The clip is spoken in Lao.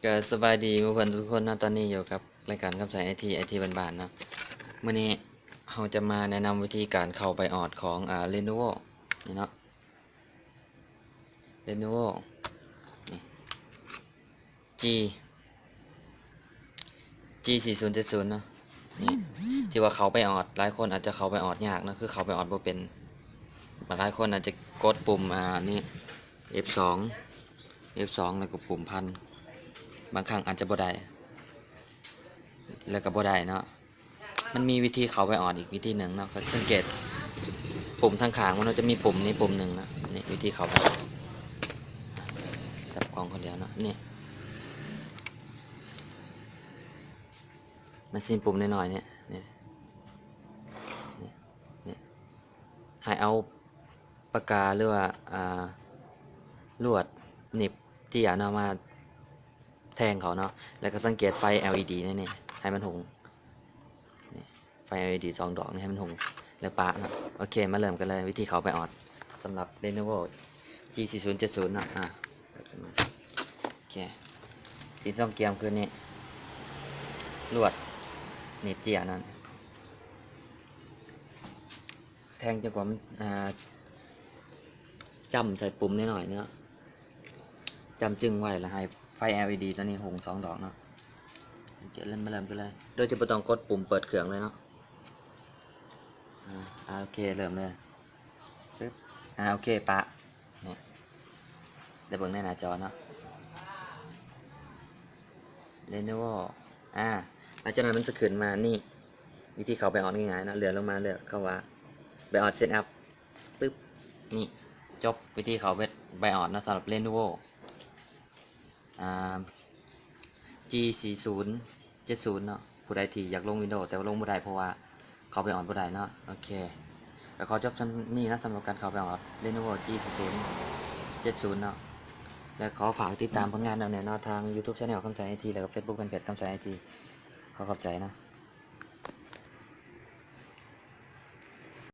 ກໍສະບາຍດີໝູ່ເພື່ອນທຸກຄົນເນາະ, ຕອນນີ້ຢູ່ກັບລາຍການຄຳໃສໄອທີ ໄອທີບ້ານໆເນາະ. ມື້ນີ້ເຮົາຈະມາແນະນຳວິທີການເຂົ້າໄບອອດຂອງ ອ່າ Lenovo ນີ້ເນາະ, Lenovo ນີ້ G G ສີ່ສູນເຈັດສູນເນາະ, ນີ້ທີ່ວ່າເຂົ້າໄບອອດ ຫຼາຍຄົນອາດຈະເຂົ້າໄບອອດຍາກເນາະ, ຄືເຂົ້າໄບອອດບໍ່ເປັນ. ຫຼາຍຄົນອາດຈະກົດປຸ່ມ ອ່າ ນີ້ F ສອງ F ສອງ ແລ້ວກໍປຸ່ມພັນ, ບາງຄັ້ງອາດຈະບໍ່ໄດ້ ແລ້ວກໍບໍ່ໄດ້ເນາະ. ມັນມີວິທີເຂົ້າໄບອອດອີກວິທີໜຶ່ງເນາະ, ກໍສັງເກດປຸ່ມທາງຂ້າງມັນ ມັນຈະມີປຸ່ມນີ້ປຸ່ມໜຶ່ງເນາະ, ນີ້ວິທີເຂົ້າໄປ ຈັບກ້ອງຄົນດຽວເນາະ, ນີ້ ມັນຊິມີປຸ່ມນ້ອຍໆນີ້ ນີ້ ນີ້ ນີ້ ໃຫ້ເອົາປາກກາ ຫຼືວ່າ ອ່າ ລວດໜິບເຈ້ຍເນາະ ມາແທງເຂົ້າເນາະ, ແລ້ວກໍສັງເກດໄຟ LED ໃນນີ້ ໃຫ້ມັນຫຸງ ນີ້ ໄຟ LED ສອງດອກນີ້ໃຫ້ມັນຫຸງ ແລ້ວປະເນາະ. ໂອເຄ ມາເລີ່ມກັນເລີຍ ວິທີເຂົ້າໄບອອດສຳລັບ Lenovo G ສີ່ສູນເຈັດສູນເນາະ. ອ່າ ໂອເຄ ສິ່ງທີ່ຕ້ອງກຽມຄືນີ້ ລວດໜີບເຈ້ຍນັ້ນ ແທງຈົນກວ່າມັນ ອ່າ ຈ້ຳໃສ່ປຸ່ມນ້ອຍໆເນາະ, ຈ້ຳຈຶ້ງໄວ້ ແລ້ວໃຫ້ໄຟ LED ຕົວນີ້ຫຸງສອງດອກເນາະ. ໂອເຄ ເລີ່ມ ມາເລີ່ມກັນເລີຍ ໂດຍທີ່ບໍ່ຕ້ອງກົດປຸ່ມເປີດເຄື່ອງເລີຍເນາະ. ອ່າ ໂອເຄ ເລີ່ມເລີຍ ປຶບ ອ່າ ໂອເຄ ປະ ນີ້ ໄດ້ເບິ່ງໃນໜ້າຈໍເນາະ Lenovo. ອ່າ ຫຼັງຈາກນັ້ນມັນຈະຂຶ້ນມານີ້ ວິທີເຂົ້າໄບອອດງ່າຍໆເນາະ, ເລື່ອນລົງມາເລືອກຄຳວ່າ ໄບອອດ Setup ປຶບ ນີ້ ຈົບວິທີເຂົ້າໄບອອດເນາະ ສຳລັບ Lenovo ອ່າ G ສີ່ສູນເຈັດສູນເນາະ. ຜູ້ໃດທີ່ຢາກລົງ Windows ແຕ່ວ່າລົງບໍ່ໄດ້ ເພາະວ່າເຂົ້າໄບອອດບໍ່ໄດ້ເນາະ. ໂອເຄ ກໍຂໍຈົບສ່ຳນີ້ເນາະ ສຳລັບການເຂົ້າໄບອອດ Lenovo G ສີ່ສູນເຈັດສູນເນາະ. ແລະ ຂໍຝາກຕິດຕາມຜົນງານນຳແດ່ເນາະ ທາງ YouTube Channel ຄຳໃສໄອທີ ແລະ ກໍ Facebook Fanpage ຄຳໃສໄອທີ. ຂໍຂອບໃຈເນາະ.